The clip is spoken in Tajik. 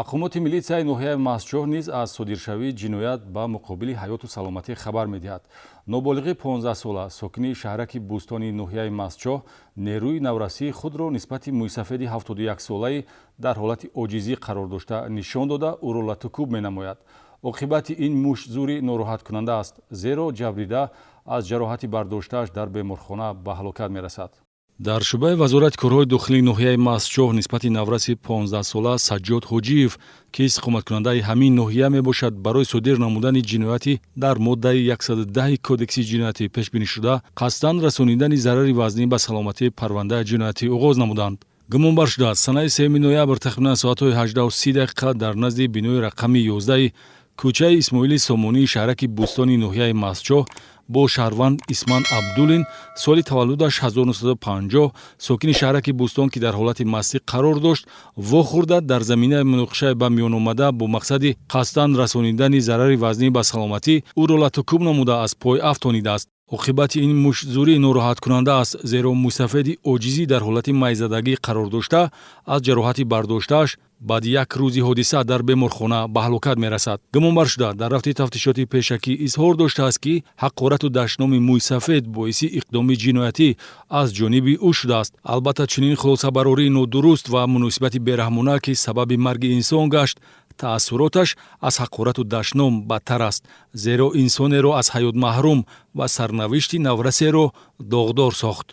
Мақомоти милитсияи ноҳияи Мастчоҳ низ аз содиршавии ҷиноят ба муқобили ҳаёту саломатӣ хабар медиҳад. Ноболиғи 15-сола, сокини шаҳраки Бӯстони ноҳияи Мастчоҳ, нерӯи наврасии худро нисбати мӯйсафеди 71-солаи дар ҳолати оҷизӣ қарор дошта нишон дода, ӯро латукӯб менамояд. Оқибати ин муштзӯрӣ нороҳаткунанда аст, зеро ҷабрдида аз ҷароҳати бардоштааш дар беморхона ба ҳалокат мерасад. Дар шӯъбаи Вазорати корҳои дохилии ноҳияи Мастчоҳ нисбати навраси 15-сола Саҷҷод Ҳоҷиев, ки истиқоматкунандаи ҳамин ноҳия мебошад, барои содир намудани ҷинояти дар моддаи 110 Кодекси ҷиноятӣ пешбинишуда, қасдан расонидани зарари вазнин ба саломатӣ, парвандаи ҷиноятӣ оғоз намуданд. Гумонбар шудааст, санаи 3 ноябр тахминан соатҳои 18:30 дар назди бинои рақами 11 кӯчаи Исмоили Сомонии шаҳраки Бӯстони ноҳияи Мастчоҳ бо шаҳрванд Исман Абдуллин, соли таваллудаш 1950, сокини шаҳраки Бӯстон, ки дар ҳолати мастӣ қарор дошт, вохӯрда, дар заминаи муноқишаи ба миён омада бо мақсади қасдан расонидани зарари вазнин ба саломатӣ ӯро латукӯб намуда, аз пой афтонидааст. Оқибати ин муштзӯрӣ нороҳаткунанда аст, зеро мӯйсафеди оҷизӣ дар ҳолати майзадагӣ қарор дошта, аз ҷароҳати бардоштааш баъди як рӯзи ҳодиса дар беморхона ба ҳалокат мерасад. Гумонбар шуда дар рафти тафтишоти пешакӣ изҳор доштааст, ки ҳақорату дашноми мӯйсафед боиси иқдоми ҷиноятӣ аз ҷониби ӯ шудааст. Албатта, чунин хулосабарории нодуруст ва муносибати бераҳмона, ки сабаби марги инсон гашт, таассуроташ аз ҳақорату дашном бадтар аст, зеро инсонеро аз ҳаёт маҳрум ва сарнавишти наврасеро доғдор сохт.